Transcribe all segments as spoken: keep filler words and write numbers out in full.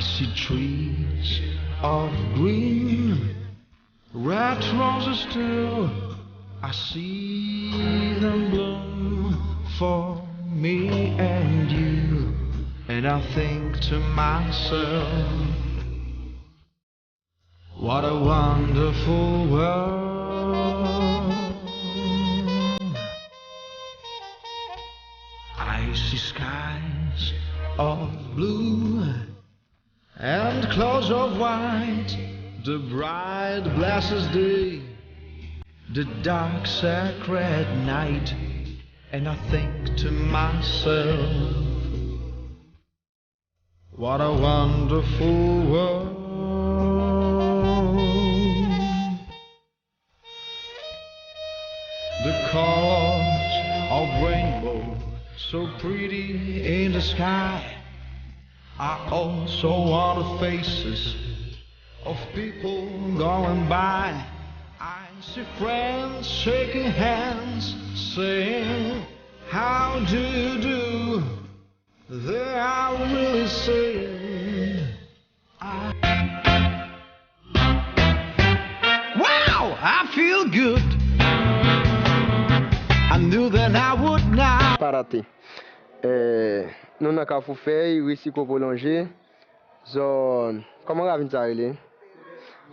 See trees of green, red roses too. I see them bloom for me and you. And I think to myself, what a wonderful world. I see skies of blue and clouds of white, the bright blessed day, the dark sacred night, and I think to myself, what a wonderful world. The colors of rainbow, so pretty in the sky, are also on the faces of people going by. I see friends shaking hands, saying, "How do you do?" They are really saying, I Wow, I feel good. I knew that I would now. Pa rate. Eh, nou nan Kafou Fèy, ri Siko Pwolonje, zòn, kòman ravin sa rele?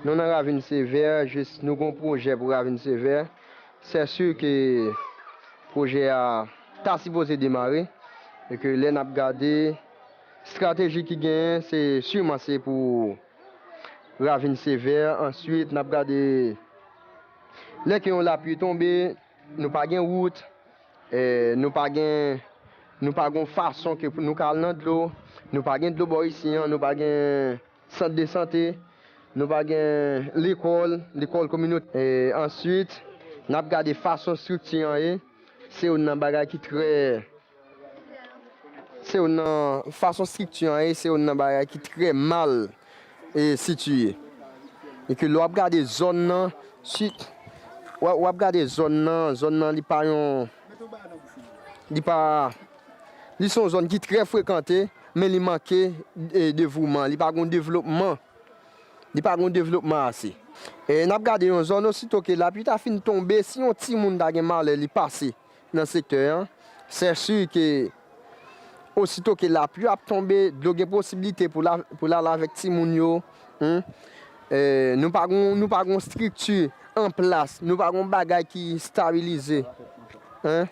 Nou nan ravin Sevè, jis nou gon pwojè pou ravin Sevè. Sè si ke pwojè a ta sipoze demare, e ke lè n ap gade, estrateji ki genyen, se siman se pou ravin Sevè. Answit, n ap gade lè ke yon lapli tonbe, nou pa gen wout, eh, nou pa gen, nou pa gen yon fason ke pou nou ka al nan dlo, nou pa gen dlo bò isi an, nou pa gen sant de sante, nou pa gen lekòl, lekòl kominotè. Eh, answit, n ap gade fason estrikti an ye, se youn nan bagay ki trè Se youn nan fason estrikti an ye, se youn nan bagay ki trè mal, e, sitiye. E ke lè w ap gade zòn nan, si, w ap, w ap gade zòn nan, zòn nan li pa yon, li pa, li se yon zòn ki trè frekante, men li manke, e, devouman, li pa gen devlopman. Li pa gen devlopman ase. E n ap gade yon zòn, osito ke lapli ta fin tonbe, si yon timoun ta gen malè li pase nan sektè an, sè si ke osito ke lapli ap tonbe, dlo gen posiblite pou la, pou l ale avèk timoun yo, en, e, nou pa gon, nou pa gon estrikti an plas, nou pa gon bagay ki estabilize, en.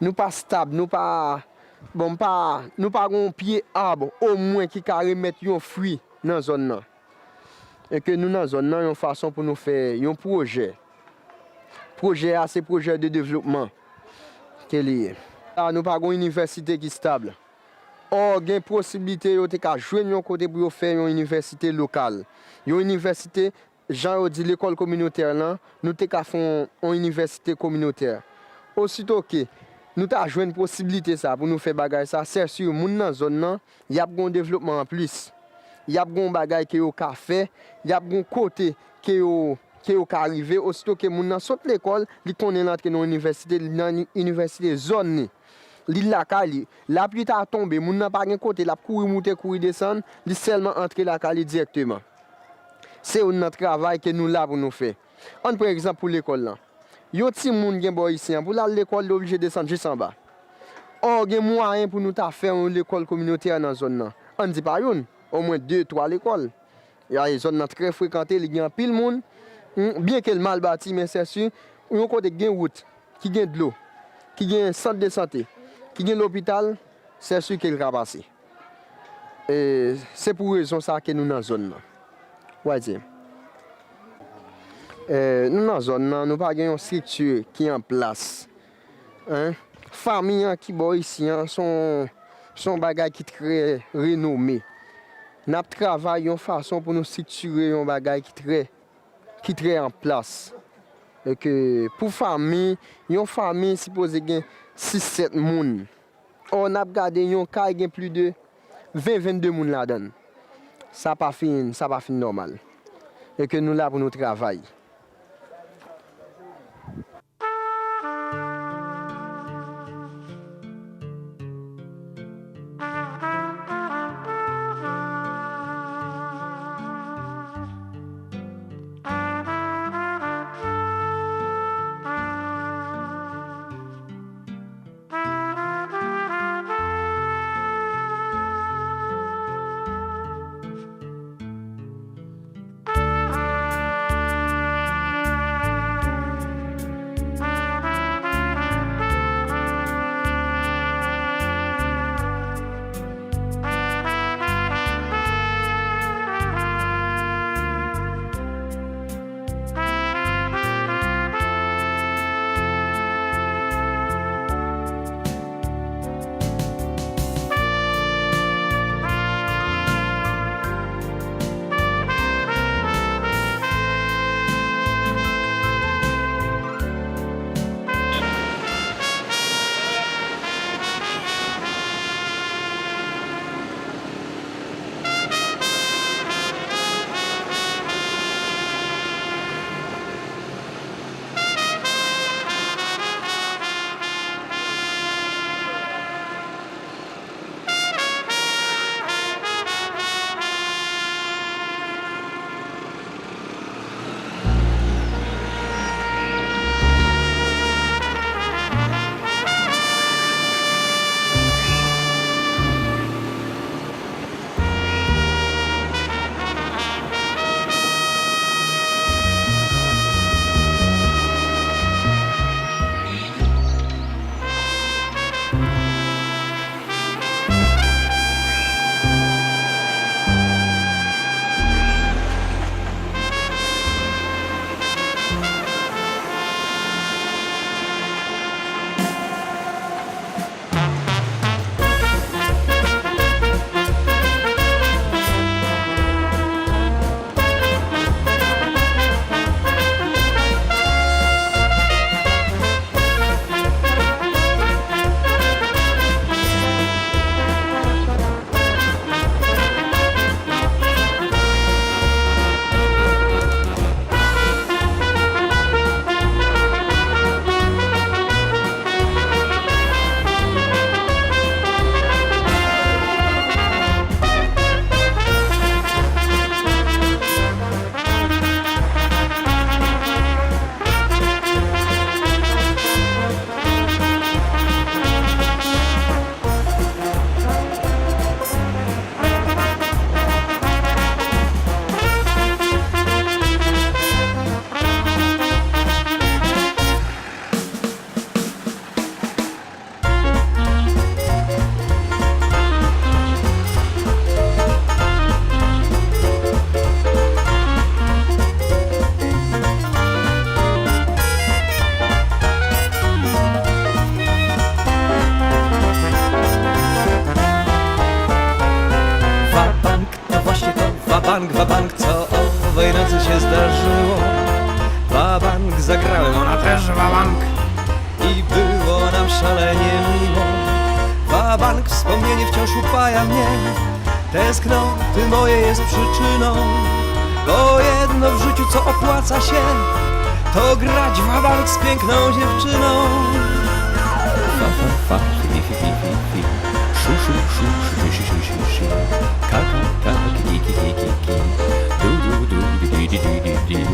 Nou pa stab, nou pa, bon, pa, nou pa gon pye ab omwen ki ka remèt yon fwi nan zòn nan. E ke nou nan zòn nan yon fason pou nou fè yon pwojè. Pwojè a se pwojè de devlopman ke li ye. La, nou pa gon inivèsite ki stab. Ò, gen posiblite yo te ka jwenn yon kote pou yo fè yon inivèsite lokal. Yon inivèsite, jan yo di, lekòl kominotè lan, nou te ka fè yon, yon inivèsite kominotè. Osito ke nou ta jwenn posiblite sa pou nou fè bagay sa, sè si moun nan zòn nan, y ap gen yon devlopman anplis. Y ap gen yon bagay ke yo ka fè, y ap gen yon kote ke yo, ke yo ka rive. Osito ke moun nan sot lekòl, li konnen l antre nan yon inivèsite, li nan ni-, inivèsite zòn li. Li lakay li. Lapli ta tonbe, moun nan pa gen kote, l ap kouri moute, kouri desann, li sèlman antre lakay li dirèkteman. Se youn nan travay ke nou la pou nou fè. Ann pran egzanp pou lekòl lan. Yon timoun gen bò isi an, pou l al lekòl, li oblije desann jis anba. Ò, gen mwayen pou nou ta fè yon lekòl kominotè nan zòn nan. Ann di pa youn, omwen de, twa lekòl. E zòn nan trè frekante, li gen anpil moun. Hmm, byen ke l mal bati, men sè si, yon kote ki gen wout, ki gen dlo, ki gen sant de sante, ki gen lopital, sè si ke l ka pase. E se pou rezon sa ke nou nan zòn nan. W a di. E, nou nan zòn nan, nou pa gen yon estrikti ki an plas. En? Fanmi an ki bò isi an, se yon, se yon bagay ki trè renome. N ap travay yon fason pou nou estriktire yon bagay ki trè, ki trè an plas. E ke pou fanmi, yon fanmi sipoze gen sis, sèt moun. Ò, n ap gade yon kay gen plis de ven, vennde moun ladan l. Sa pa fin, sa pa fin nòmal. E ke nou la pou nou travay. Wabank. I było nam szalenie miło. Wabank, wspomnienie wciąż upaja mnie. Tęsknoty moje jest przyczyną. Bo jedno w życiu, co opłaca się, to grać wabank z piękną dziewczyną. Fa, fa, fa, fi, fi, fi, fi, fi. Szu, szu, szu, szu, szu, szu, szu, szu. Ka, ka, ka, ki, ki, ki, ki, ki. Du, du, du, di, di, di, di, di, di.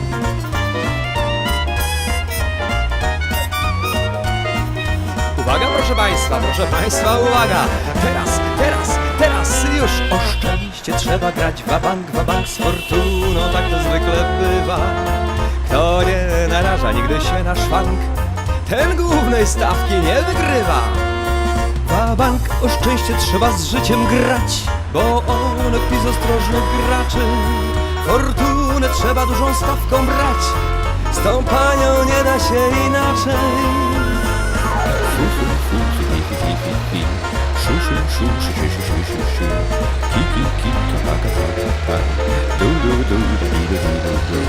Uwaga, proszę Państwa, proszę Państwa, uwaga! Teraz, teraz, teraz już o szczęście trzeba grać wabank, wabank z fortuną, tak to zwykle bywa. Kto nie naraża nigdy się na szwank, ten głównej stawki nie wygrywa. Wabank o szczęście trzeba z życiem grać, bo ono kpi z ostrożnych graczy. Fortunę trzeba dużą stawką brać, z tą panią nie da się inaczej. Fu, fu, fu, fi, fi, fi, fi, fi. Szu, szu, szu, szu, szu, szu, szu, szu. Ki, ki, ki, ka, ka, ka, ka, ka, ka. Du, du, du, du, du, du, du, du, du.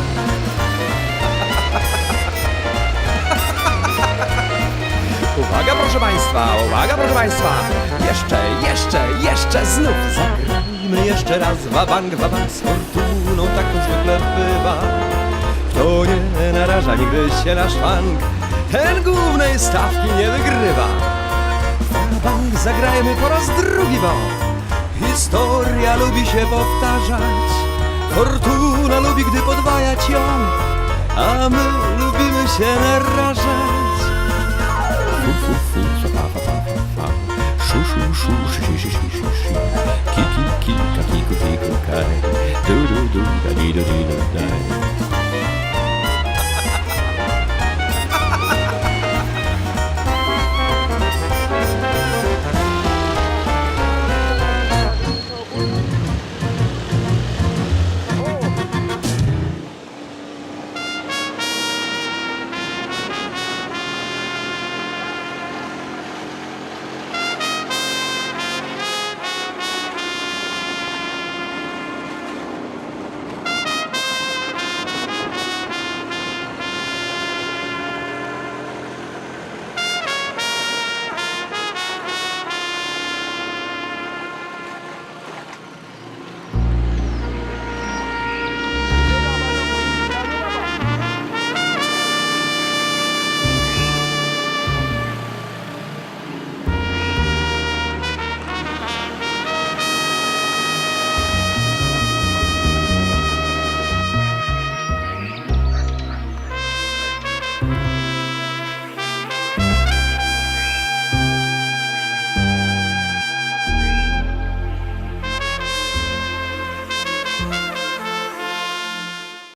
Uwaga, proszę Państwa, uwaga, proszę Państwa. Jeszcze, jeszcze, jeszcze znów zagrajmy jeszcze raz wabank, wabank z fortuną, tak to zwykle bywa. Kto nie naraża nigdy się na szwank, ten głównej stawki nie wygrywa. Wabank zagrajmy po raz drugi, bo historia lubi się powtarzać. Fortuna lubi, gdy podwajać ją, a my lubimy się narażać.